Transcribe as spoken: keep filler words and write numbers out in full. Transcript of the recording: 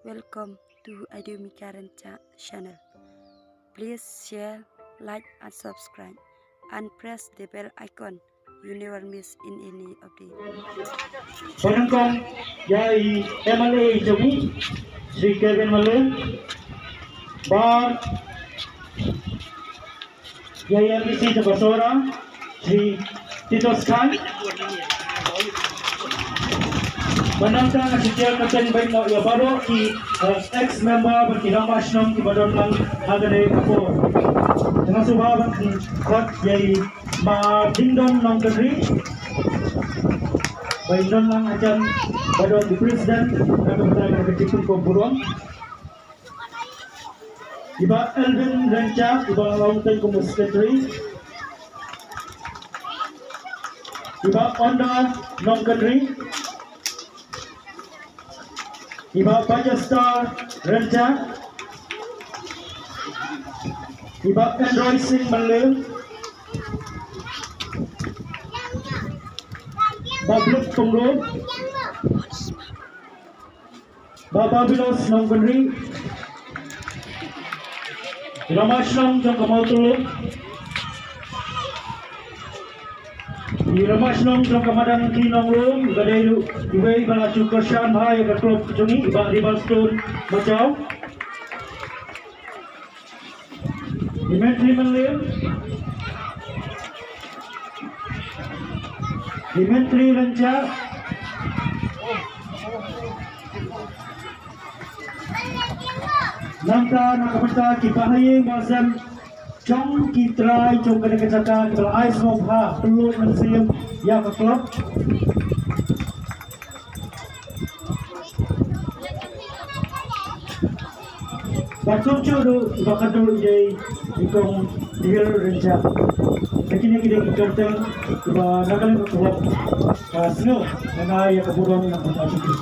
Welcome to Adimika Rynchah channel. Please share, like and subscribe and press the bell icon. You never miss in any update. Pynlong ïa i M L A jong ngi, Shri Kevin Malone, bad ïa i M D C jong ka Sohra, Shri Titos Khan. Mynta nga shu ïa ka kyrteng bad ïa baroh ki, eh, ex member bad ki rangbah shnong kiba don lang ha kane ka por. Nga sngewbha ban khot ïa i Ma Dingdong Nongkynrih ba i don lang hajan ba don i president na ka bynta ka jingpynkup burom. I Bah Elvin Rynchah, i ba long teng kum u secretary. I Bah Onda Nongkynrih. I Bah Bajastar Rynchah. I Bah Enroy Singh Malone. Bah Bluk Pyngrope. Bah Babilos Nongkynrih. Rangbah shnong jong ka Mawtuluk. I rangbah shnong jong ka Madan Ki Nonglum, ka dei ruh iwei ba la shu kyrshan bha ïa ka club jong ngi, i Bah Ribalstone Machaw. I Myntri Mylliem. I Myntri Rynchah. Nangta na ka bynta ki bahaïing bahasem jong ki trai jong kane ka jaka kiba la ai sngewbha pynlut mynsiem ïa ka club. Bad kumjuh ruh ba ka dei i Kong Dihir Rynchah. Kine ki dei ki kyrteng kiba na ka liang ka club ka sngew na ïa ka burom na ka bynta jong ki.